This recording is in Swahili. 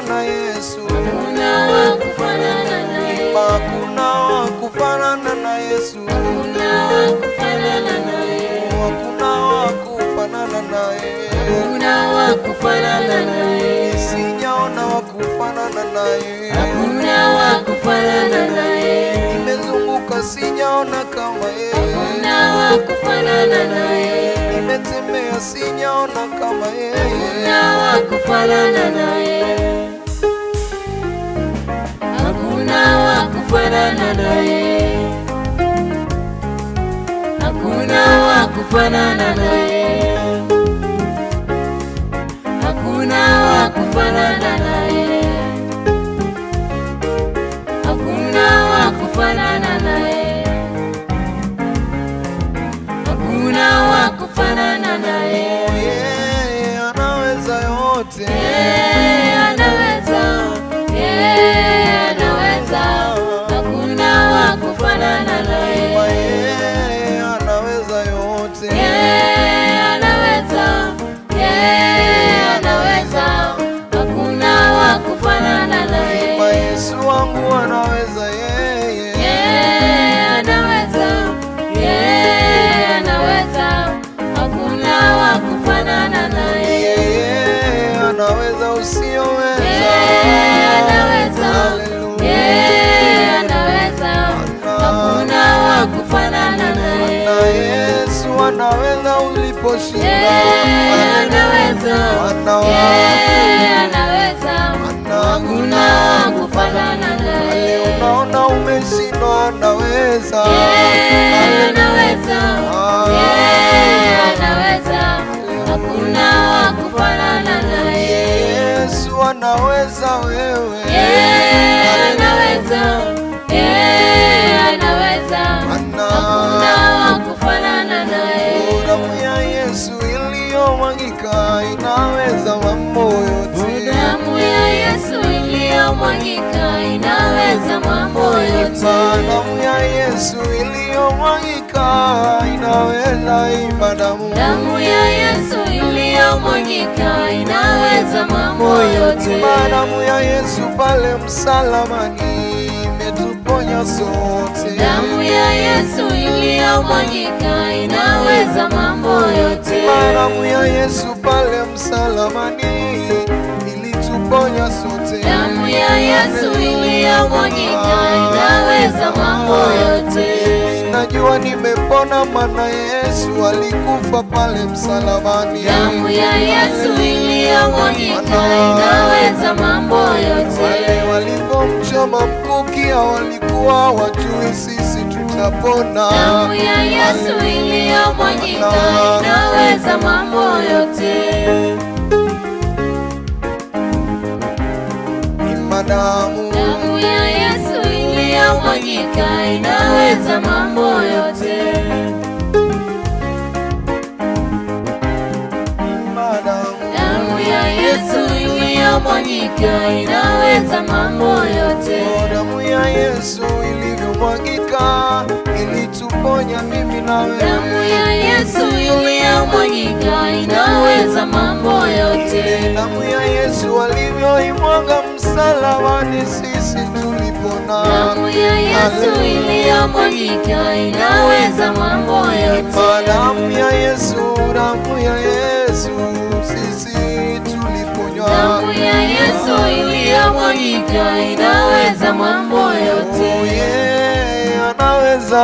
na Yesu. Hakuna wa kufanana naye. Hakuna wa kufanana na Yesu. Hakuna wa kufanana naye. Hakuna wa kufanana naye. Hakuna wa kufanana naye. Sijaona wa kufanana naye. Hakuna wa kufanana naye. Nimezunguka sijaona kama yeye. Hakuna wa kufanana naye. Nimetembea sijaona kama yeye. Hakuna wa kufanana naye. Hakuna wa kufanana naye. Hakuna wa kufanana naye. Hakuna wa kufanana naye. Hakuna wa kufanana naye. Hakuna wa kufanana naye. Yeye anaweza yote. Yeye anaweza, yeye anaweza. Hakuna wa kufanana naye. Yeye anaweza yote. Yeye anaweza, yeye anaweza. Hakuna wa kufanana naye. Yesu wangu anaweza yeye. Yeye anaweza, yeye anaweza. Hakuna wa kufanana naye. Yeye anaweza usioweza. Yeye anaweza, Haleluya. yeye anaweza. Hakuna wa kufanana naye. Na Yesu anaweza uliposhinda. Yeye anaweza, yeye anaweza. Hakuna wa kufanana naye. Unaona umeshindwa, anaweza. Yeye anaweza, yeye anaweza. Hakuna wa kufanana naye. Yesu anaweza wewe. Yeye anaweza, yeye anaweza. Hakuna wa kufanana naye. Damu ya Yesu iliyomwagika inaweza mambo yote. Damu ya Yesu iliyomwagika inaweza mambo yote. Damu ya Yesu iliyomwagika inaweza, imba damu. Damu ya Yesu iliyomwagika inaweza mambo yote. Damu ya Yesu pale msalabani imetuponya sote. Damu ya Yesu iliyomwagika inaweza mambo yote. Damu ya Yesu pale msalabani ilituponya sote. Damu ya Yesu iliyomwagika inaweza mambo yote. Najua nimepona, maana Yesu alikufa pale msalabani. Damu ya Yesu iliyomwagika inaweza mambo yote. Wale walipomchoma mkuki walikuwa wajui sisi tutapona. Damu ya Yesu iliyomwagika inaweza mambo yote. Imba damu. Damu ya Yesu iliyomwagika inaweza mambo yote. Imba damu. Damu ya Yesu iliyomwagika inaweza mambo yote. Damu ya Yesu ilivyomwagika ilituponya mimi na wewe. Damu ya Yesu iliyomwagika inaweza mambo yote. Damu ya Yesu alivyoimwaga msalabani sisi tulipona. Damu ya Yesu iliyomwagika inaweza mambo yote. Damu ya Yesu, damu ya Yesu sisi tuliponywa. Damu ya Yesu iliyomwagika inaweza mambo yote. Yeye anaweza.